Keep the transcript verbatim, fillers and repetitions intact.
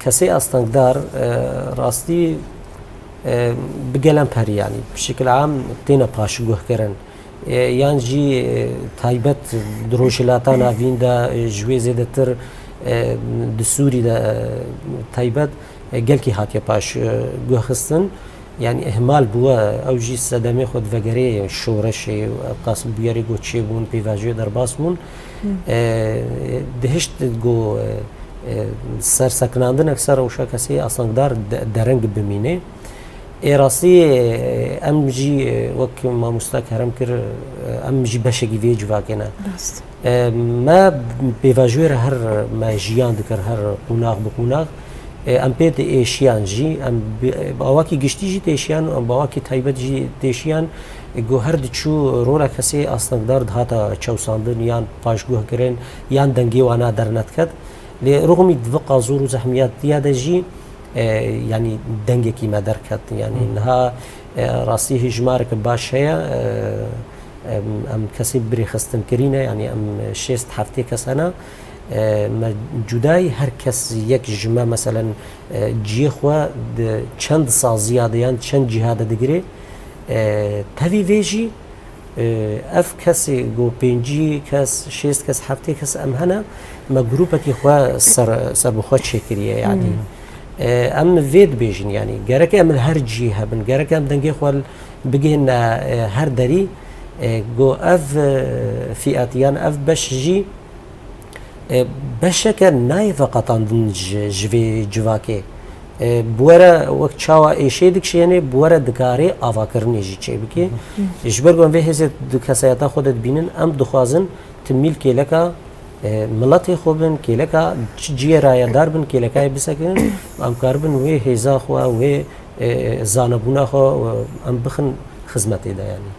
Kesê astengdar, e, rastî, e, bi gelen perî, yanî bi şekil am têne paşguhkirin. E, yan jî, e, taybet di Rojhilata Navîn de, e, ji wê zêdetir, e, di Sûrî de, e, taybet, e, gelkî hatiye paş, e, guhxistin. Yanî ihmal bûye, ew jî sedemê xwe divegerê şoreşê, ew qas bûyerê ku çêbûn, pêvajoyê derbas bûn. E, dihişt ku, e, e, sersekinandinek ser rewşa kesê astengdar de-, dereng bimîne. Ê rastî, e, em jî, e, wek mamosta kerem kir, e, em jî beşekî vê civakê ne. Rast. E, me pêvajoyê re her me jiyan dikir, her qonax bi qonax. E, em pê diêşiyan jî, em bi, bi awakî giştî jî diêşiyan, em bi awakî taybet jî diêşiyan. E, ku her diçû rola kesê astengdar dihata çewsandin yan paşguhkirin yan dengê wana dernediket. Lê rixmî di vê qazor û zehmiyatiya de jî, e, yanî dengekî me derket. Yanî niha, e, rastî hêjmareke baş heye, e, em, em kesê birêxistin kirîne, yanî em şêst heftê kes hene. E, me cudayî her kes yek ji me, meselen, e, ciyê xwe di çend saziya de yan çend cîha de digirê. E, tevî vê jî, e, ev kesê ku pêncî kes, şêst kes, heftê kes em hene, me grûpekî xwe ser, serbixwe çêkiriye, yanî. E, em vê dibêjin, yanî gerek em li her cî hebin, gerek em dengê xwe bigihîne, e, her derî, e, ku ev, e, fîet yan ev beş jî, e, beşeke nayê veqetandin ji, ji vê civakê. E, bi we re wek çawa êşê dikişênê, bi we re dikarê avakirinê jî çêbikê. Ji ber ku em vê hêzê di kesayeta xwe de dibînin, em dixwazin timîl kêleka, e, miletê xwe bin, kêleka çi ciyê rayedar bin, kêlekayê bisekinin, em karibin wê hêza xwe, wê, e, zanebûna xwe, e, em bixin xizmetê de, yanî.